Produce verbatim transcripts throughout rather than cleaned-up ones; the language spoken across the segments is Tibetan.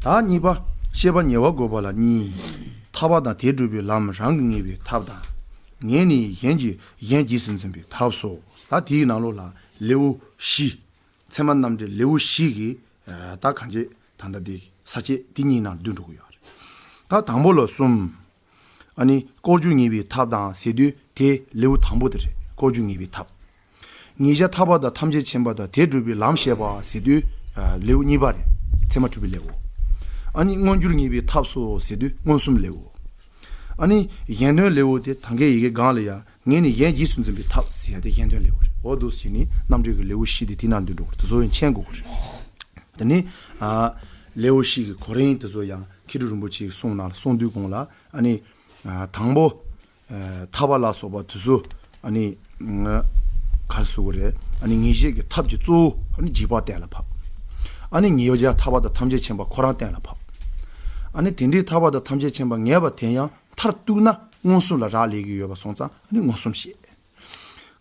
ཨ་གཉིས་པ། ཤེས་པ་ཉེ་བར་བགོས་པ་ལ་གཉིས། ཐར་པ་དང་དེ་སྒྲུབ་པའི་ལམ་རང་གིས་ངེས་པའི་ཐབས་དང་། ངེས་ནས་གཞན་གྱིས་གཞན་རྗེས་སུ་འཛིན་པའི་ཐབས་སོ། ད་དེའི་ནང་ལོགས་ལ་ལེའུ་བཞི། ཚད་མ་རྣམ་འགྲེལ་ལེའུ་བཞི་གི་ད་གང་ཅི་ད་ལྟ་དེ་ས་བཅད་དེ་གཉིས་ནང་བསྡུས་འགྲོ་གི་ཡོད་རེད། ད་དང་པོ་ལ་གསུམ། ཨ་ནི་ལྐོག་གྱུར་ངེས་པའི་ཐབས་དང་ཟེར་དུས་དེ་ལེའུ་དང་པོ་དེ་རེད། ལྐོག་གྱུར་ངེས་པའི་ཐབས། ངེས་བྱ་ཐར་པ་དང་ཐམས་ཅད་མཁྱེན་པ་དང་དེ་སྒྲུབ་པའི་ལམ་བཤད་པ་ཟེར་དུས་ལེའུ་གཉིས་པ་རེད། ཚད་མ་གྲུབ་པའི་ལེའུ། ཨ་ནི་མངོན་གྱུར་ངེས་པའི་ཐབས་སོ་ཟེར་དུས་མངོན་སུམ་ལེའུ། ཨ་ནི་གཞན་དོན་ལེའུ་དེ་ད་གིན་ཡི་གེ་སྒང་ལ་ཡ་ངེས་ནས་གཞན་རྗེས་སུ་འཛིན་པའི་ཐབས་ཟེར་ཡ་དེ་གཞན་དོན་ལེའུ་རེད། འོ་འདུག་སེ་བྱས་ནས་རྣམ་འགྲེལ་གྱི་ལེའུ་བཞི་དེ་དེ་ནང་འདུས་འགྲོ་གི་རེད། དེ་ཚོ་ཡང་མཁྱེན་དགོས་ཀྱི་རེད། དེ་ནས་ཨ་ལེའུ་བཞི་གི་གོ་རིམ་དེ་ཚོ་ཡང་མཁས་གྲུབ་རིན་པོ་ཆེའི་གསུང་ནང་ལ་གསུང་དུས་གོང་ལ་ཨ་ནི་ཨ་དང་པོ་ཨ་ཐར་པ་ལ་སོགས་པ་དེ་ཚོ་ཨ་ནི་ང་ག་རེ་ཟེར་དགོས་རེད། ཨ་ནི་ངེས་ཤེས་ཀྱི་ཐབས་ཀྱི་གཙོ་བོ་ཨ་ནི་འཇིགས་པ་གཏན་ལ་ཕབ། ཨ་ནི་ངེས་བྱ་ཐར་པ་དང་ཐམས་ཅད་མཁྱེན་པ་ཁོ་རང་གཏན་ལ་ཕབ། ཨ་ནི་དེ་འདྲའི་ཐར་པ་དང་ཐམས་ཅད་མཁྱེན་པ་ངེས་པ་དེ་ཡང་མཐར་གཏུགས་ན་མངོན་སུམ་ལ་རག་ལས་ཀྱི་ཡོད་པ་སོང་ཙང་ཨ་ནི་མངོན་སུམ་བཤད།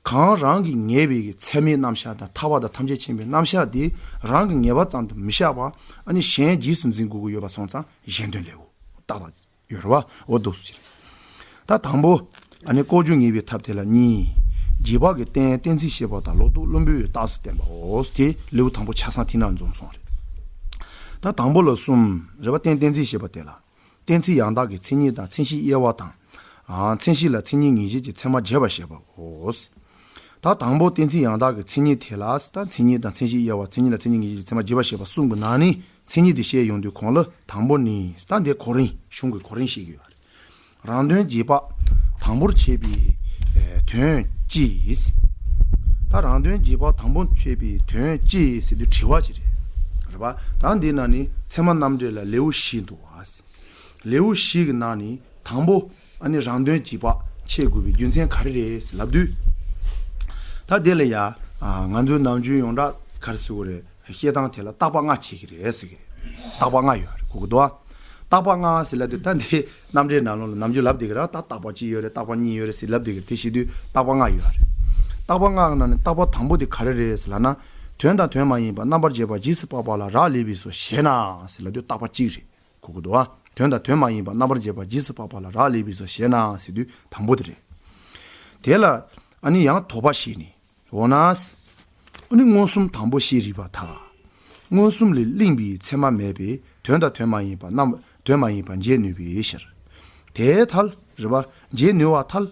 གང་རང་གིས་ངེས་པའི་ཚད་མའི་རྣམ་གཞག་དང་ཐར་པ་དང་ཐམས་ཅད་མཁྱེན་པའི་རྣམ་གཞག་དེ་རང་གིས་ངེས་པ་ཙམ་དུ་མི་བཞག་པར་ཨ་ནི་གཞན་རྗེས་སུ་འཛིན་དགོས་ཀྱི་ཡོད་པ་སོང་ཙང་གཞན་དོན་ལེའུ་བཏགས་པ་ཡོད་རེད་བ། འོ་འདུག་སེ་བྱས། ད་དང་པོ་ཨ་ནི་ལྐོག་གྱུར་ངེས་པའི་ཐབས་དེ་ལ་གཉིས། རྗེས་དཔག་གི་རྟེན་གཏན་ཚིགས་བཤད་པ་དང་ལོག་རྟོག་བླུན་པོས་རྟགས་སུ་བསྟན་པའོ། དེ་ལེའུ་དང་པོ་ཆ་ཚང་དེ་ནང་འཛོམས་སོང་རེད། ད་དང་པོ་ལ་གསུམ། རེད་བ། རྟེན་གཏན་ཚིགས་བཤད་པ་དེ་ལ། གཏན་ཚིགས་ཡང་དག་གི་མཚན་ཉིད་དང་མཚན་གཞི་དབྱེ་བ་དང་། ཨ་མཚན་གཞི་ལ་མཚན་ཉིད་ངེས་བྱེད་ཀྱི་ཚད་མ་རྒྱས་པར་བཤད་པའོ། ད་དང་པོ་གཏན་ཚིགས་ཡང་དག་གི་མཚན་ཉིད་དེ་ལ་ད་མཚན་ཉིད་དང་མཚན་གཞི་དབྱེ་བ། མཚན་ཉིད་ལ་མཚན་ཉིད་ངེས་བྱེད་ཀྱི་ཚད་མ་རྒྱས་པར་བཤད་པ་གསུམ་གྱི་ནང་ནས་མཚན་ཉིད་དེ་བཤད་ཡོང་དུས་གོང་ལ་དང་པོ་ནི་ད་འདི་གོ་རིམ་གཞུང་གི་གོ་རིམ་ཞིག་ཡོད་རེད། རང་དོན་རྗེས་དཔག་དང་པོར་བྱས་པའི་ཨེ་དོན་ཅི། ད་རང་དོན་རྗེས་དཔག་དང་པོར་བྱས་པའི་དོན་ཅི་ཟེར་དུས་དྲི་བ་ཅིག་རེད། རེད་པ། ད་འདི་ན་ནི་ཚད་མ་རྣམ་འགྲེལ་ལ་ལེའུ་བཞི་འདུག་བ། ལེའུ་བཞི་གི་ནང་ནས་དང་པོ་ཨ་ནི་རང་དོན་རྗེས་དཔག་བྱེད་དགོས་པའི་རྒྱུ་མཚན་ག་རེ་རེད་ཟེར་ལབ་དུས། ད་དེ་ལ་ཡ་ང་ཚོའི་ནམ་རྒྱུན་ཡོངས་གྲགས་ག་རེ་ཟེར་དགོས་རེད། བཤད་སྟངས་དེ་ལ་བརྟག་པ་ལྔ་བྱེད་ཀྱི་རེད་ཟེར་གྱི་རེད། བརྟག་པ་ལྔ་ཡོད་རེད། གོ་གི་འདུག་ཨ། བརྟག་པ་ལྔ་ཟེར་ལབ་དུས་ད་འདི་རྣམ་འགྲེལ་ནང་ལོགས་ལ་ནམ་རྒྱུན་ལབ་བསྡད་ཀྱི་རེད། ད་བརྟག་པ་གཅིག་ཡོད་རེད། བརྟག་པ་གཉིས་ཡོད་རེད་ཟེར་ལབ་བསྡད་ཀྱི་རེད། དེ་བྱེད་དུས་བརྟག་པ་ལྔ་ཡོད་རེད། བརྟག་པ་ལྔ་གི་ནང་ནས་བརྟག་པ་དང་པོ་དེ་ག་རེ་རེད་ཟེར་ལབ་ན། དོན་དང་དོན་མ་ཡིན་པ་རྣམ་པར་འབྱེད་པ་རྗེས་སུ་དཔག་པ་ལ་རག་ལས་པས་སོ་ཞེ་ན་ཟེར་ལབ་དུས་བརྟག་པ་གཅིག་རེད། གོ་གི་འདུག་ཨ། དོན་དང་དོན་མ་ཡིན་པ་རྣམ་པར་འབྱེད་པ་རྗེས་སུ་དཔག་པ་ལ་རག་ལས་པས་སོ་ཞེ་ན་ཟེར་དུས་དང་པོ་དེ་རེད། དེ་ལ་ཨ་ནི་ཡང་དོགས་པ་བྱས་ནས། འོ་ན། ཨ་ནི་མངོན་སུམ་དང་པོ་བཤད་རིགས་པར་ཐལ། མངོན་སུམ་ལས་བརླིང་པའི་ཚད་མ་མེད་པས་དོན་དང་དོན་མ་ཡིན་པ་རྣམ་དོན་མ་ཡིན་པ་འབྱེད་ནུས་པའི་ཕྱིར། དེའི་ཐལ། རེད་པ། འབྱེད་ནུས་པར་ཐལ།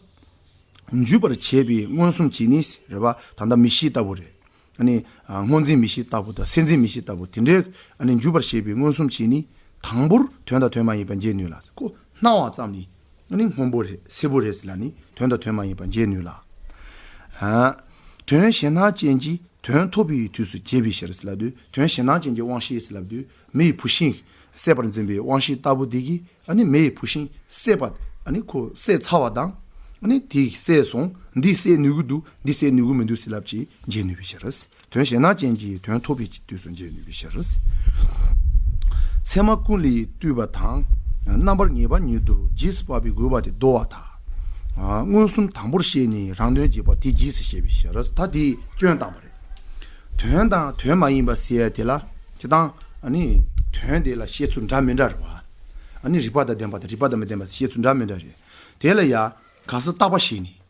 འཇུག་པར་བྱེད་པའི་མངོན་སུམ་གྱིས་ནི་རེད་པ། ད་ལྟ་མིག་ཤེས་ལྟ་བུ་རེད། ཨ་ནི་སྔོ་འཛིན་མིག་ཤེས་ལྟ་བུ་དང་སེར་འཛིན་མིག་ཤེས་ལྟ་བུ་དེ་འདྲའི་ཨ་ནི་འཇུག་པར་བྱེད་པའི་མངོན་སུམ་གྱིས་ནི་དང་པོར་དོན་དང་དོན་མ་ཡིན་པ་འབྱེད་ནུས་ལ། ཁོ་སྣང་བ་ཙམ་ནི་ཨ་ནི་སྔོན་པོ་རེད་སེར་པོ་རེད་ཟེར་ལབ་ནི་དོན་དང་དོན་མ་ཡིན་པ་འབྱེད་ནུས་ལ། ཨ། དོན་གཞན་སྣང་ཅན་གྱིས་དོན་ཐོབ་པའི་དུས་སུ་བྱས་པའི་ཕྱིར་ཟེར་ལབ་དུས། དོན་གཞན་སྣང་ཅན་གྱི་དབང་ཤེས་ཟེར་ལབ་དུས་མེ་ཡི་བུད་ཤིང་བསད་པར་འཛིན་པའི་དབང་ཤེས་ལྟ་བུ་དེ་གིས་ཨ་ནི་མེ་ཡི་བུད་ཤིང་བསད་པ་ཨ་ནི་ཁོ་བསད་ཚར་བ་དང་། ཨ་ནི་དེ་བསད་སོང་། འདི་བསད་ནུས་ཀྱི་འདུག་འདི་བསད་ནུས་ཀྱི་མི་འདུག་ཟེར་ལབ་ཅིག་འབྱེད་ནུས་པའི་ཕྱིར། དོན་གཞན་སྣང་ཅན་གྱིས་དོན་ཐོབ་པའི་དུས་སུ་འབྱེད་ནུས་པའི་ཕྱིར། ཚད་མ་ཀུན་ལས་བཏུས་པ་དང་། རྣམ་པར་ངེས་པ་ཉིད་དུ་རྗེས་སུ་དཔག་པའི་དགོས་པ་དེ་བཟློག་པར་ཐལ། མངོན་སུམ་དང་པོར་བཤད་ནས་རང་དོན་རྗེས་དཔག་དེ་རྗེས་སུ་བཤད་པའི་ཕྱིར། ད་དེ་སྐྱོན་བཏང་པ་རེད། དོན་དང་དོན་མ་ཡིན་པ་ཟེར་ཡ་དེ་ལ་སྤྱིར་བཏང་ཨ་ནི་དོན་དེ་ལ་བཤད་ཚུལ་འདྲ་མི་འདྲ་རེད་བ། ཨ་ནི་རིགས་པ་དང་ལྡན་པ་དང་རིགས་པ་དང་མི་ལྡན་པ་བཤད་ཚུལ་འདྲ་མི་འདྲ་རེད། དེ་ལ་ཡ་ག་ས་བརྟག་པ་བྱས་ནས།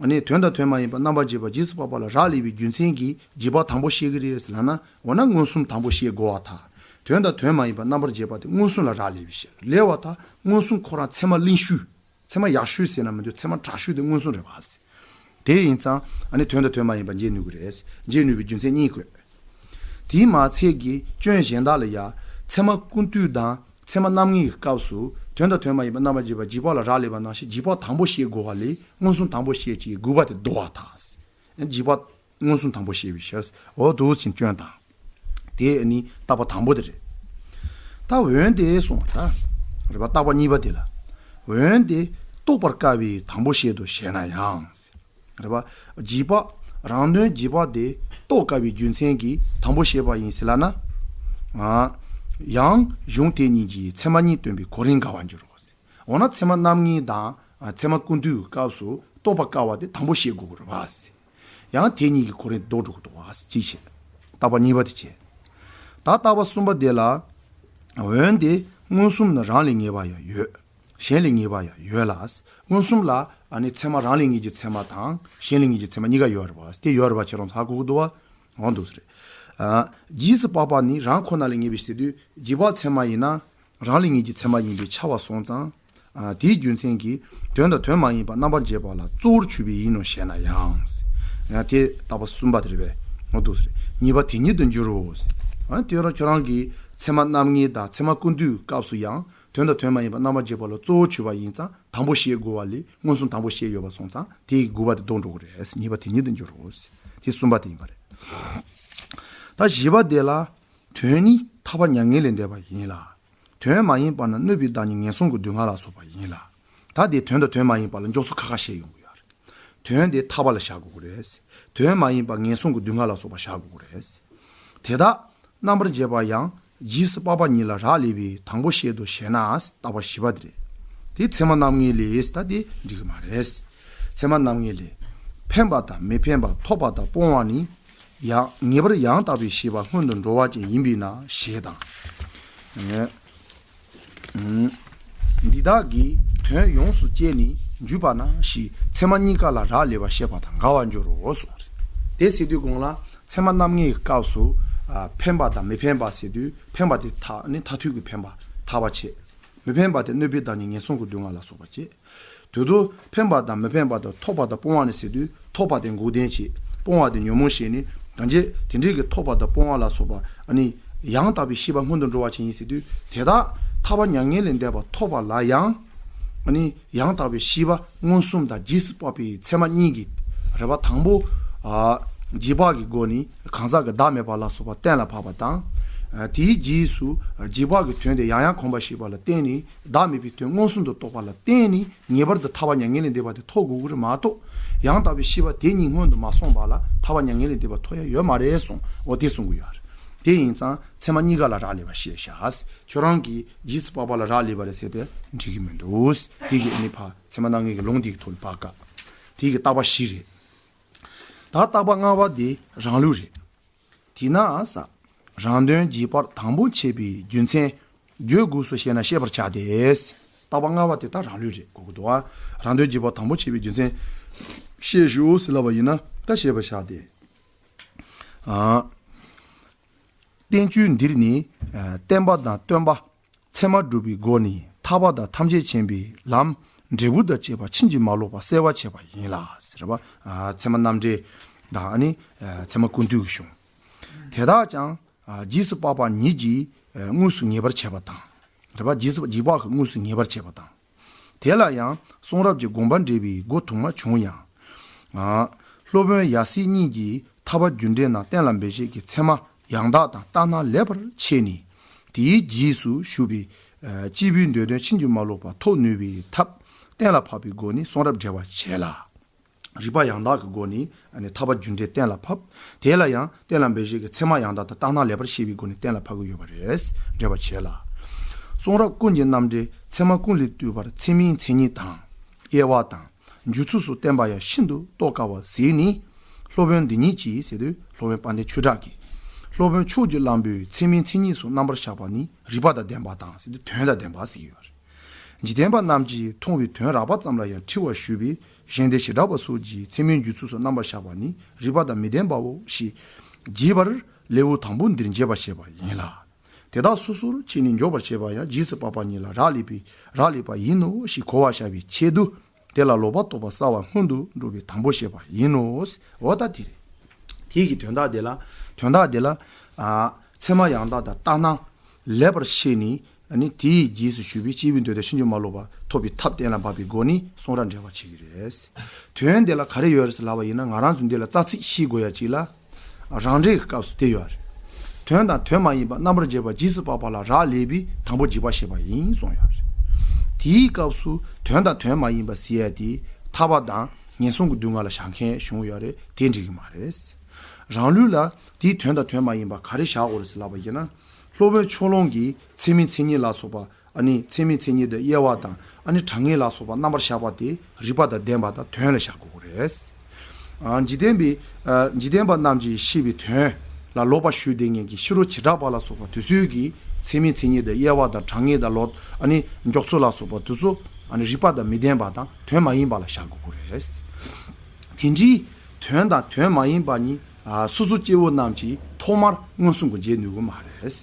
ཨ་ནི་དོན་དང་དོན་མ་ཡིན་པ་རྣམ་པར་འབྱེད་པ་རྗེས་སུ་དཔག་པ་ལ་རག་ལས་པའི་རྒྱུ་མཚན་གྱིས་རྗེས་དཔག་དང་པོ་བཤད་ཀྱི་རེད་ཟེར་ལབ་ན། འོ་ན་མངོན་སུམ་དང་པོ་བཤད་དགོས་པར་ཐལ། དོན་དང་དོན་མ་ཡིན་པ་རྣམ་པར་འབྱེད་པ་དེ་མངོན་སུམ་ལ་རག་ལས་པའི་ཕྱིར། ལས་པར་ཐལ། མངོན་སུམ་ཁོ་རང་ཚད་མ་བརླིང་ཤོས། ཚད་མ་ཡག་ཤོས་ཟེར་ན་མི་འདུག་ཚད་མ་དྲག་ཤོས་དེ་མངོན་སུམ་རེད་པ། དེ་ཡིན་ཙང་ཨ་ནི་དོན་དང་དོན་མ་ཡིན་པ་འབྱེད་ནུས་ཀྱི་རེད། འབྱེད་ནུས་པའི་རྒྱུ་མཚན་གཉིས་བཀོད། དེས་མ་ཚད་ཀྱི་སྐྱོན་གཞན་དག་ལ་ཡང་ཚད་མ་ཀུན་བཏུས་དང་ཚད་མ་རྣམ་ངེས་ཀྱི་སྐབས་སུ་དོན་དང་དོན་མ་ཡིན་པ་རྣམ་པར་འབྱེད་པ་རྗེས་དཔག་ལ་རག་ལས་པ་ནང་བཞིན་རྗེས་དཔག་དང་པོ་བཤད་དགོས་པ་ལས་མངོན་སུམ་དང་པོ་བཤད་ཀྱི་དགོས་པ་དེ་བཟློག་པར་ཐལ། རྗེས་དཔག་མངོན་སུམ་དང་པོ་བཤད་པའི་ཕྱིར། འོ་འདུག་ཅིང་སྐྱོན་དང་། དེ་ནི་བརྟག་པ་དང་པོ་དེ་རེད། ད་འོན་ཏེ་གསུངས་པ་ད། རེད་པ། བརྟག་པ་གཉིས་པ་དེ་ལ། འོན་ཏེ་རྟོགས་པར་དཀའ་བས་དང་པོ་བཤད་དོ་ཞེ་ན་ཡང་། རེད་པ། རྗེས་དཔག་རང་དོན་རྗེས་དཔག་དེ་རྟོགས་དཀའ་བའི་རྒྱུ་མཚན་གྱིས་དང་པོ་བཤད་པ་ཡིན་ཟེར་ལབ་ན། ཡང་གཞུང་དེ་གཉིས་ཀྱིས་ཚད་མ་གཉིས་སྟོན་པའི་གོ་རིམ་འགལ་བར་འགྱུར་རོ། འོ་ན་ཚད་མ་རྣམ་ངེས་དང་ཚད་མ་ཀུན་བཏུས་ཀྱི་སྐབས་སུ་རྟོགས་པར་དཀའ་བ་དེ་དང་པོ་བཤད་དགོས་ཀྱི་རེད་པ། ཡང་དེ་གཉིས་ཀྱི་གོ་རིམ་ལྡོག་འགྲོ་གི་འདུག་བ་ཅིག་བཤད། བརྟག་པ་གཉིས་པ་དེ་བྱས། ད་བརྟག་པ་གསུམ་པ་དེ་ལ། འོན་ཏེ་མངོན་སུམ་ནི་རང་ལས་ངེས་པ་ཡང་ཡོད། གཞན་ལས་ངེས་པ་ཡང་ཡོད་ལ། མངོན་སུམ་ལ་ཨ་ནི་ཚད་མ་རང་ལས་ངེས་ཀྱི་ཚད་མ་དང་གཞན་ལས་ངེས་ཀྱི་ཚད་མ་གཉིས་ཀ་ཡོད་རེད་པ། དེ་ཡོད་རེད་པ་ཁྱེད་རང་ཚོ་ཧ་གོ་གི་འདུག་བ། འོང་འདུག་ཟེར། ཨ། རྗེས་སུ་དཔག་པ་ནི་རང་ཁོ་ན་ལས་ངེས་པའི་ཕྱིར་ཏེ། རྗེས་དཔག་ཚད་མ་ཡིན་ན་རང་ལས་ངེས་ཀྱི་ཚད་མ་ཡིན་པས་ཁྱབ་པ་སོང་ཙང་། ཨ། དེའི་རྒྱུ་མཚན་གྱིས་དོན་དང་དོན་མ་ཡིན་པ་རྣམ་པར་འབྱེད་པ་ལ་གཙོ་བོར་གྱུར་པའི་ཡིན་ནོ་ཞེ་ན་ཡང་། ཡང་དེ་རྟགས་པ་གསུམ་པ་དེ་རེད་པས། འོང་འདུག་ཟེར། གཉིས་པ་དེ་ཉིད་དུ་འགྱུར་རོ། ཨ། དེ་རང་ཁྱོད་རང་གིས་ཚད་མ་རྣམ་ངེས་དང་ཚད་མ་ཀུན་བཏུས་སྐབས་སུ་ཡང་། དོན་དང་དོན་མ་ཡིན་པ་རྣམ་པར་འབྱེད་པ་ལ་གཙོ་བོར་གྱུར་པ་ཡིན་ཙང་དང་པོ་བཤད་དགོས་པ་ལས་མངོན་སུམ་དང་པོ་བཤད་ཡོད་པ་སོང་ཙང་དེ་ཡི་དགོས་པ་དེ་ལྡོག་འགྲོ་གི་རེད། གཉིས་པ་དེ་ཉིད་དུ་འགྱུར་རོ། དེ་གསུམ་པ་དེ་ཡིན་པ་རེད། ད་བཞི་པ་དེ་ལ། དོན་ནི་ཐར་པ་མྱ་ངན་ལས་འདས་པ་ཡིན་ལ། དོན་མ་ཡིན་པ་ན་གནོད་པའི་བདག་ཉིད་ངན་སོང་གི་སྡུག་བསྔལ་ལ་སོགས་པ་ཡིན་ལ། ད་དེ་དོན་དང་དོན་མ་ཡིན་པ་ལ་འཇོག་ཚུལ་ཁ་ཁ་བཤད་ཡོང་གི་ཡོད་རེད། དོན་དེ་ཐར་པ་ལ་བཞག་དགོས་ཀྱི་རེད། དོན་མ་ཡིན་པ་ངན་སོང་གི་སྡུག་བསྔལ་ལ་སོགས་པ་བཞག་དགོས་ཀྱི་རེད། དེ་དག་རྣམ་པར་འབྱེད་པ་ཡང་རྗེས་སུ་དཔག་པ་ཉིད་ལ་རག་ལས་པས་དང་པོ་བཤད་དོ་ཞེ་ན། རྟགས་པ་བཞི་པ་དེ་རེད། དེ་ཚད་མ་རྣམ་ངེས་ལས། ད་དེ་འགྲིག་གི་མ་རེད། ཚད་མ་རྣམ་ངེས་ལས། འཕེན་པ་དང་མི་འཕེན་པ་ཐོབ་པ་དང་སྤོང་བ་ནི། ཡང་ངེས་པར་ཡང་དག་པའི་ཤེས་པ་སྔོན་དུ་འགྲོ་བ་ཅན་ཡིན་པས་ན་ཞེས་དང་། འདི་དག་གིས་དོན་ཡོངས་སུ་བཅད་ནས་འཇུག་པ་ན་ཞེས་ཚད་མ་གཉིས་ཀ་ལ་རག་ལས་པ་བཤད་པ་དང་འགལ་བར་འགྱུར་རོ་གསུངས་པ་རེད། དེ་ཟེར་དུས་གོང་ལ་ཚད་མ་རྣམ་ངེས་ཀྱི་སྐབས་སུ། ཨ། འཕེན་པ་དང་མི་འཕེན་པ་ཟེར་དུས་འཕེན་པ་དེ་ཐ་ནི་མཐར་ཐུག་གི་འཕེན་པ་ཐར་པ་བྱེད། མི་འཕེན་པ་དེ་གནོད་པའི་བདག་ཉིད་ངན་སོང་གི་སྡུག་བསྔལ་ལ་སོགས་པ་བྱེད། དེ་དུས་འཕེན་པ་དང་མི་འཕེན་པ་དང་ཐོབ་པ་དང་སྤོང་བ་ནི་ཟེར་དུས་ཐོབ་པ་དེ་འགོག་བདེན་བྱེད། སྤོང་བ་དེ་ཉོན་མོངས་ཞེས་ནི། གང་ཅི་དེ་འདྲའི་གི་ཐོབ་པ་དང་སྤོང་བ་ལ་སོགས་པ་ཨ་ནི་ཡང་དག་པའི་ཤེས་པ་སྔོན་དུ་འགྲོ་བ་ཅན་ཡིན་ཟེར་དུས་དེ་དག་ཐར་པ་མྱ་ངན་ལས་འདས་པ་ཐོབ་པ་ལ་ཡང་ཨ་ནི་ཡང་དག་པའི་ཤེས་པ་མངོན་སུམ་དང་རྗེས་སུ་དཔག་པའི་ཚད་མ་གཉིས་ཀྱི་རེད་པ། དང་པོ། ཨ། རྗེས་དཔག་གི་སྒོ་ནས་གང་ཟག་གི་བདག་མེད་པ་ལ་སོགས་པ་གཏན་ལ་ཕབ་པ་དང་། ཨ། དེའི་རྗེས་སུ་རྗེས་དཔག་གི་དོན་དེ་ཡང་ཡང་གོམས་པར་བྱས་པ་ལ་བརྟེན་ནས་བདག་མེད་པའི་དོན་མངོན་སུམ་དུ་རྟོགས་པ་ལ་བརྟེན་ནས། ངེས་པར་དུ་ཐར་པ་མྱ་ངན་ལས་འདས་པ་དེ་ཐོབ་དགོས་ཀྱི་རེད་མ་གཏོགས། ཡང་དག་པའི་ཤེས་པ་དེ་ཉིད་སྔོན་དུ་མ་སོང་བ་ལ་ཐར་པ་མྱ་ངན་ལས་འདས་པ་ཐོབ་ཡ་ཡོད་མ་རེད་གསུངས། འོ་དེ་གསུང་གི་ཡོད་རེད། དེ་ཡིན་ཙང་ཚད་མ་གཉིས་ཀ་ལ་རག་ལས་པ་བཤད་བཞག་ཁྱོད་རང་གིས་རྗེས་སུ་དཔག་པ་ལ་རག་ལས་པ་རེད་ཟེར་ཏེ་འགྲིག་གི་མི་འདུག་དེ་གི་ཨ་ནི་ཕ་ཚད་མ་རྣམ་ངེས་ཀྱི་ལུང་དེ་གི་ཐོག་ནས་ཕར་བཀག་དེ་གི་རྟགས་པ་བཞི་རེད། ད་རྟགས་པ་ལྔ་པ་དེ་རང་ལུགས་རེད། དེས་ན་ས། རང་དོན་རྗེས་དཔག་དང་པོ་བྱས་པའི་རྒྱུ་མཚན་བརྗོད་དགོས་སོ་ཞེ་ན་བཤད་པར་བྱ་སྟེ། རྟགས་པ་ལྔ་པ་དེ་ད་རང་ལུགས་རེད་གོ་གི་འདུག་ཨ། རང་དོན་རྗེས་དཔག་དང་པོ་བྱས་པའི་རྒྱུ་མཚན་བཤད་ཞུ་ཟེར་ལབ་པ་ཡིན་ན་ད་བཤད་པར་བྱ་སྟེ། ཨ། བསྟན་བཅོས་འདིར་ནི། ཨ། བསྟན་པ་དང་སྟོན་པ། ཚད་མ་སྒྲུབ་པའི་སྒོ་ནས་ཐར་པ་དང་ཐམས་ཅད་མཁྱེན་པའི་ལམ་འབྲས་བུ་དང་བཅས་པ་ཕྱིན་ཅི་མ་ལོག་པ་གསལ་བར་བྱེད་པ་ཡིན་ལ་ཟེར་བ། ཨ། ཚད་མ་རྣམ་འགྲེལ་དང་ཨ་ནི་ཚད་མ་ཀུན་བཏུས་ཀྱི་གཞུང་། དེ་དག་ཀྱང་རྗེས་སུ་དཔག་པ་ཉིད་ཀྱིས་དངོས་སུ་ངེས་པར་བྱེད་པ་དང་། རེད་པ། རྗེས་སུ་རྗེས་དཔག་གིས་དངོས་སུ་ངེས་པར་བྱེད་པ་དང་། དེ་ལ་ཡང་གསུང་རབ་ཀྱི་དགོངས་པ་འགྲེལ་བའི་སྒོ་དུ་མ་བྱུང་ཡང་། ཨ། སློབ་དཔོན་ཡབ་སྲས་གཉིས་ཀྱིས་ཐར་པ་རྒྱུ་འབྲས་རྣམས་གཏན་ལ་འབེབས་བྱེད་ཀྱི་ཚད་མ་ཡང་དག་དང་ལྟར་སྣང་ལེགས་པར་ཕྱེ་ནས། དེའི་རྗེས་སུ་ཞུགས་པའི། ཨ། སྐྱེས་བུའི་འདོད་དོན་ཕྱིན་ཅི་མ་ལོག་པ་ཐོབ་ནུས་པའི་ཐབས་གཏན་ལ་ཕབ་པའི་སྒོ་ནས་གསུང་རབ་འགྲེལ་བར་བྱེད་ལ། རིགས་པ་ཡང་དག་གི་སྒོ་ནས་ཨ་ནི་ཐར་པ་རྒྱུ་འབྲས་གཏན་ལ་ཕབ། དེ་ལ་ཡང་གཏན་ལ་འབེབས་བྱེད་ཀྱི་ཚད་མ་ཡང་དག་དང་ལྟར་སྣང་ལེགས་པར་ཕྱེ་བའི་སྒོ་ནས་གཏན་ལ་ཕབ་ཀྱི་ཡོད་པ་རེད། འགྲེལ་པར་བྱེད་ལ། གསུང་རབ་ཀུན་གྱི་རྣམ་འགྲེལ་ཚད་མ་ཀུན་ལས་བཏུས་པར་ཚད་མའི་མཚན་ཉིད་དང་། དབྱེ་བ་དང་། འཇུག་ཚུལ་སོགས་བསྟན་པ་ཡང་ཤིན་ཏུ་རྟོགས་དཀའ་བ་གཟིགས་ནས། སློབ་དཔོན་འདི་ཉིད་ཀྱིས་ཟེར་དུས་སློབ་དཔོན་དཔལ་ལྡན་ཆོས་གྲགས་ཀྱིས། སློབ་དཔོན་ཕྱོགས་ཀྱི་གླང་པོས་ཚད་མའི་མཚན་ཉིད་སོགས་རྣམ་པར་བཞག་པ་ནི་རིགས་པ་དང་ལྡན་པ་དང་ཟེར་དུས་དོན་དང་ལྡན་པ་ཟེར་གྱི་ཡོད་རེད། འཇིག་རྟེན་པ་རྣམས་ཀྱིས་མཐོང་བའི་དོན་རགས་པ་ཙམ་ལ་ཡང་འཁྲི་བར་ཞུས་པས་གཞན་སྡེ་བྱེ་བྲག་པ་སོགས་ཀྱིས་ཚད་མའི་འཇུག་ཚུལ་སོགས་རྣམ་པར་བཞག་པ་ནི་རིགས་པ་དང་མི་ལྡན་པའོ་ཞེས་བགྱིས་པར་ལེའུ་དང་པོ་འདིར་འགྱེད་པར་བྱེད་པ་ཡིན་ལ། དེ་དག་སོ་སོར་ཕྱེ་ནས་འཇོག་པར་བྱེད་པ་ཡང་རྗེས་སུ་དཔག་པ་ཉིད་ལ་རག་ལས་པའི་རག་ལས་པ་ཡིན་ནོ་ཞེས་གོ་བར་བྱ་བའི་ཆེད་དུ། དེ་ལ་ལོག་པར་རྟོག་པ་གསར་བ་སྔོན་དུ་འགྲོ་བའི་དང་པོ་བཤད་པ་ཡིན་ནོ། འོ་ད་དེ་རེད། དེའི་གི་དོན་དག་དེ་ལ། དོན་དག་དེ་ལ། ཨ། ཚད་མ་ཡང་དག་དང་ལྟར་སྣང་ལེགས་པར་ཕྱེ་ནས། ཨ་ནི་དེའི་རྗེས་སུ་ཞུགས་པའི་སྐྱེས་བུའི་འདོད་དོན་ཕྱིན་ཅི་མ་ལོག་པ་ཐོབ་པའི་ཐབས་གཏན་ལ་ཕབ་པའི་སྒོ་ནས་གསུང་རབ་འགྲེལ་བ་བྱེད་ཀྱི་རེད། དོན་དེ་ལ་ག་རེ་ཡོད་རེད་ཟེར་ལབ་པ་ཡིན་ན་ང་རང་ཚོ་འདི་ལ་རྩ་ཚིག་ཤེས་དགོས་ཡ་གཅིག་ལ། རང་འགྲེལ་གྱི་སྐབས་སུ་དེ་ཡོད་རེད། དོན་དང་དོན་མ་ཡིན་པ་རྣམ་པར་འབྱེད་པ་རྗེས་སུ་དཔག་པ་ལ་རག་ལས་པའི་དང་པོ་འཇིག་པ་ཞེས་པ་ཡིན་གསུངས་ཡོད་རེད། དེའི་སྐབས་སུ་དོན་དང་དོན་མ་ཡིན་པ་ཟེར་ཡ་དེ་ཐར་པ་དང་ངན་སོང་གི་སྡུག་བསྔལ་ལ་བཞག་མཁན་བྱུང་ཡོད་རེད། དེ་འགྲིག་གི་མ་རེད། རང་ལུགས་ལ་དེའི་དོན་དང་དོན་མ་ཡིན་པ་ག་རེ་བཞག་དགོས་རེད་ཟེར་ལབ་པ་ཡིན་ན། སློབ་དཔོན་ཕྱོགས་གླང་གིས་ཚད་མའི་མཚན་ཉིད་ལ་སོགས་པ། ཨ་ནི་ཚད་མའི་མཚན་ཉིད་དང་དབྱེ་བ་དང་ཨ་ནི་གྲངས་ངེས་ལ་སོགས་པ་རྣམ་པར་བཞག་པ་དེ་རིགས་པ་དང་ལྡན་པ་དང་དོན་ལ་བཞག་དགོས་ཀྱི་རེད། ཨ། འཇིག་རྟེན་པའི། ཨ། འཇིག་རྟེན་པ་རྣམས་ཀྱིས་ཤེས་པའི་དོན་ལ་ལོག་པར་ཞུགས་བསྡད་མཁན་གྱི་ཕྱི་རོལ་བྱེ་བྲག་པ་ལ་སོགས་པ་དེ་ཚོས་ཀྱིས་ ཚད་མའི་མཚན་ཉིད་དང་དབྱེ་བ་དང་གྲངས་ངེས་དང་ལོག་ཨ་ནི་འཇོག་ཚུལ་ལ་སོགས་པ་དེ་ཚོ་ཨ་ནི་རིགས་པ་དང་མི་ལྡན་པ་དང་དོན་མ་ཡིན་པ་ལ་བཞག་དགོས་ཀྱི་རེད། དེ་འདྲའི་དོན་དང་དོན་མ་ཡིན་པ་གཉིས་ཨ་སོ་སོ་སྐྱེ་བོ་རྣམས་ཀྱིས་ཐོག་མར་མངོན་སུམ་དུ་འབྱེད་ནུས་ཀྱི་མ་རེད།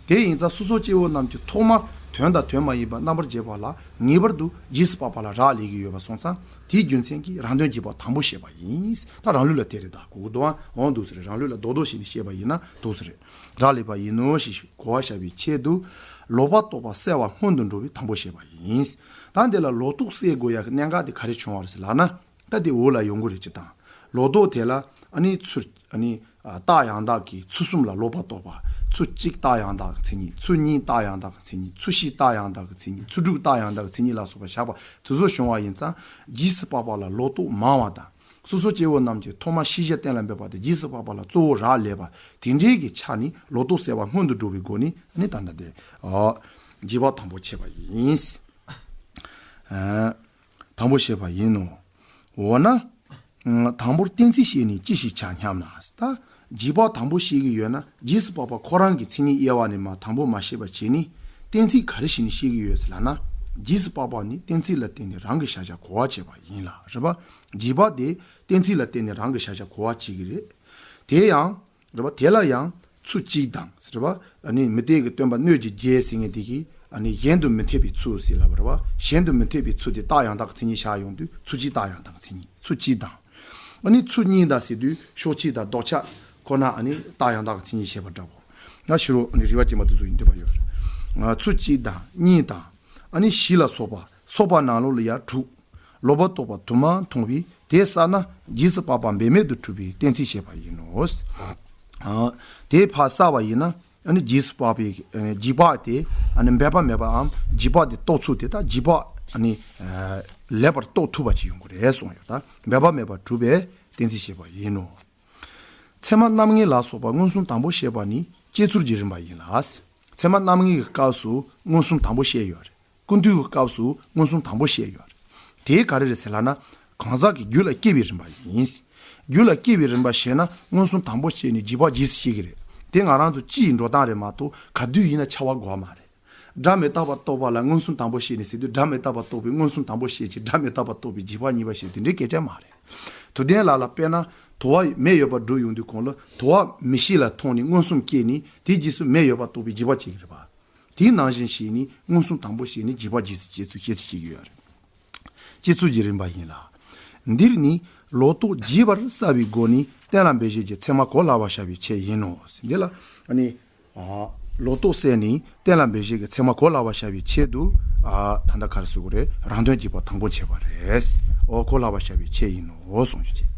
དེ་ཡིན་ཙང་སོ་སོ་སྐྱེ་བོ་རྣམས་ཀྱིས་ཐོག་མར་དོན་དང་དོན་མ་ཡིན་པ་རྣམ་པར་འབྱེད་པ་ལ་ངེས་པར་དུ་རྗེས་སུ་དཔག་པ་ལ་རག་ལས་ཀྱི་ཡོད་པ་སོང་ཙང་དེའི་རྒྱུ་མཚན་གྱིས་རང་དོན་རྗེས་དཔག་དང་པོ་བཤད་པ་ཡིན། ད་རང་ལུགས་ལ་དེ་རེད། ད་གོ་གི་འདུག་ཨ། འོང་འདུག་ཟེར་རེད། རང་ལུགས་ལ་རྡོག་རྡོག་བྱས་ནས་བཤད་པ་ཡིན་ན་འདུག་ཟེར་རེད། རག་ལས་པ་ཡིན་ནོ་ཞེས་གོ་བར་བྱ་བའི་ཆེད་དུ་ལོག་པར་རྟོག་པ་བསལ་བ་སྔོན་དུ་འགྲོ་བས་དང་པོ་བཤད་པ་ཡིན། ད་འདི་ལ་ལོག་རྟོག་བསལ་དགོས་ཡག་གི་གནད་འགག་དེ་ག་རེ་བྱུང་བ་རེད་ཟེར་ལབ་ན། ད་དེ་འོག་ལ་ཡོང་གི་རེད། ཅི་དང་ལོག་རྟོག་དེ་ལ་ཨ་ནི་ཚུར་ཨ་ནི་ཨ་རྟགས་ཡང་དག་གི་ཚུལ་གསུམ་ལ་ལོག་པར་རྟོག་པ། ཚུལ་གཅིག་རྟགས་ཡང་དག་གི་མཚན་ཉིད། ཚུལ་གཉིས་རྟགས་ཡང་དག་གི་མཚན་ཉིད། ཚུལ་བཞི་རྟགས་ཡང་དག་གི་མཚན་ཉིད། ཚུལ་དྲུག་རྟགས་ཡང་དག་གི་མཚན་ཉིད་ལ་སོགས་པ་བཞག་པ་དེ་ཚོ་བྱུང་བ་ཡིན་ཙང་རྗེས་སུ་དཔག་པ་ལ་ལོག་རྟོག་མང་བ་དང་། སོ་སོ་སྐྱེ་བོ་རྣམས་ཀྱིས་ཐོག་མར་ཤེས་བྱ་གཏན་ལ་འབེབས་པ་དེ་རྗེས་སུ་དཔག་པ་ལ་གཙོ་བོ་རག་ལས་པ་དེ་འདྲའི་གི་ཆ་ནི་ལོག་རྟོག་བསལ་བ་སྔོན་དུ་འགྲོ་བའི་སྒོ་ནས་ཨ་ནི་ད་ལྟ་དེ་ཨ་རྗེས་དཔག་དང་པོ་བྱས་པ་ཡིན། ཨ་དང་པོ་བཤད་པ་ཡིན་ནོ། འོ་ན། ཨ་དང་པོར་གཏན་ཚིགས་བཤད་ནས་ཅི་ཞིག་བྱ་སྙམ་ན། ད་རྗེས་དཔག་དང་པོ་བཤད་ཀྱི་ཡོད་ན་རྗེས་སུ་དཔག་པ་ཁོ་རང་གི་མཚན་ཉིད་དབྱེ་བ་ནས་མར་དང་པོ་མ་བཤད་པ་བྱས་ནས་གཏན་ཚིགས་ག་རེ་བཤད་ནས་བཤད་ཀྱི་ཡོད་ཟེར་ལབ་ན། རྗེས་སུ་དཔག་པ་ནི་གཏན་ཚིགས་ལ་བརྟེན་ནས་རང་གི་བྱ་བྱ་གོ་བ་བྱེད་པ་ཡིན་ལ། རེད་པ། རྗེས་དཔག་དེ་གཏན་ཚིགས་ལ་བརྟེན་ནས་རང་གི་བྱ་བྱ་གོ་བ་བྱེད་ཀྱི་རེད། དེ་ཡང་། རེད་པ། དེ་ལ་ཡང་ཚུལ་གཅིག་དང་། རེད་པ། ཨ་ནི་མི་རྟག་གི་སྟོན་པ་སྣོད་ཀྱི་རྒྱན་ཟེར་མཁན་དེ་གིས་ཨ་ནི་གཞན་དུ་མི་འཐད་པའི་ཚུལ་ཟེར་ལབ་པ་རེད་པ། གཞན་དུ་མི་འཐད་པའི་ཚུལ་དེ་རྟགས་ཡང་དག་གི་མཚན་ཉིད་བཞག་ཡོང་དུས་ཚུལ་གཅིག་རྟགས་ཡང་དག་གི་མཚན་ཉིད། ཚུལ་གཅིག་དང་། ཨ་ནི་ཚུལ་གཉིས་དང་ཟེར་དུས་ཕྱོགས་གཅིག་དང་ལྡོག་ཆ་ཁོ་ན་ཨ་ནི་རྟགས་ཡང་དག་གི་མཚན་ཉིད་བཤད་པ་འདྲ་བོ། ང་ཕྱི་རོལ་ཨ་ནི་རིགས་པ་སྐྱེས་མ་དེ་ཚོ་ཡིན་འདོད་པ་ཡོད་རེད། ང་ཚུལ་གཅིག་དང་གཉིས་དང་། ཨ་ནི་བཞི་ལ་སོགས་པ་སོགས་པ་ནང་ལོགས་ལ་ཡང་དྲུག་ལོག་པར་རྟོག་པ་དུ་མ་མཐོང་བས་དེ་བསལ་ན་རྗེས་སུ་དཔག་པ་འབད་མེད་དུ་གྲུབ་པའི་གཏན་ཚིགས་བཤད་པ་ཡིན་ནོ། ཨ་དེ་ཕར་བསལ་བ་ཡིན་ན་ཨ་ནི་རྗེས་སུ་དཔག་པའི་ཨ་ནི་རྗེས་དཔག་དེ་ཨ་ནི་འབད་པ་མེད་པའམ་རྗེས་དཔག་དེ་རྟོགས་ཚུལ་དེ་དག་རྗེས་དཔག་ཨ་ནི་ཨ་ལེགས་པར་རྟོགས་ཐུབ་པ་ཅིག་ཡོང་གི་རེད་གསུངས་ཡོད། ད་འབད་པ་མེད་པར་གྲུབ་པའི་གཏན་ཚིགས་བཤད་པ་ཡིན་ནོ། ཚད་མ་རྣམ་ངེས་ལ་སོགས་པ་མངོན་སུམ་དང་པོ་བཤད་པ་ནི་སྐྱེ་ཚུལ་གྱི་རིམ་པ་ཡིན་ལ། ཚད་མ་རྣམ་ངེས་ཀྱི་སྐབས་སུ་མངོན་སུམ་དང་པོ་བཤད་ཡོད་རེད། ཀུན་བཏུས་ཀྱི་སྐབས་སུ་མངོན་སུམ་དང་པོ་བཤད་ཡོད་རེད། དེ་ག་རེ་རེད་ཟེར་ལབ་ན། གང་ཟག་གི་རྒྱུད་ལ་སྐྱེ་བའི་རིམ་པ་ཡིན། རྒྱུད་ལ་སྐྱེ་བའི་རིམ་པ་བཤད་ན་མངོན་སུམ་དང་པོ་བཤད་ནས་རྗེས་དཔག་རྗེས་སུ་བཤད་ཀྱི་རེད། དེ་ང་རང་ཚོ་སྤྱི་ཡི་འགྲོ་སྟངས་རེད་མ་གཏོགས་ག་དུས་ཡིན་ན་ཆགས་པ་དགོས་མ་རེད། སྒྲ་མི་རྟག་པ་རྟོགས་པ་ལ་མངོན་སུམ་དང་པོ་བཤད་ནས་ཟེར་དུས་སྒྲ་མི་རྟག་པ་རྟོགས་པའི་མངོན་སུམ་དང་པོ་བཤད་ཅིང་སྒྲ་མི་རྟག་པ་རྟོགས་པའི་རྗེས་དཔག་གཉིས་པ་བཤད་དེ་འདྲའི་སྐད་ཆ་མ་རེད། དུ་ལྡན་ལ་ལ་དཔེར་ན་དུ་བ་མེ་ཡོད་པར་སྒྲུབ་ཡོང་དུས་གོང་ལ་དུ་བ་མི་ཤེས་ལ་མཐོང་ནས་མངོན་སུམ་སྐྱེས་ནས་དེའི་རྗེས་སུ་མེ་ཡོད་པ་རྟོགས་པའི་རྗེས་དཔག་བྱེད་ཀྱི་རེད་པ། དེའི་ནང་བཞིན་བྱས་ནས་མངོན་སུམ་དང་པོ་བཤད་ནས་རྗེས་དཔག་རྗེས་སུ་བྱེད་ཚུལ་བཤད་ཚུལ་བྱེད་ཀྱི་ཡོད་རེད། སྐྱེ་ཚུལ་གྱི་རིམ་པ་ཡིན་ལ། འདིར་ནི་ལོག་རྟོག་རྒྱས་པར་བསལ་བའི་སྒོ་ནས་གཏན་ལ་འབེབས་བྱེད་ཀྱི་ཚད་མ་གོ་སླ་བར་བྱ་བའི་ཆེད་ཡིན་ནོ། འདི་ལ་ཨ་ནི་ཨ་ལོག་རྟོག་བསལ་ནས་གཏན་ལ་འབེབས་བྱེད་ཀྱི་ཚད་མ་གོ་སླ་བར་བྱ་བའི་ཆེད་དུ་ཨ་ད་ལྟ་ག་རེ་ཟེར་དགོས་རེད། རང་དོན་རྗེས་དཔག་དང་པོ་བྱས་པ་རེད། འོ་གོ་སླ་བར་བྱ་བའི་ཆེད་ཡིན་ནོ་གསུངས་རྒྱུ་བྱས།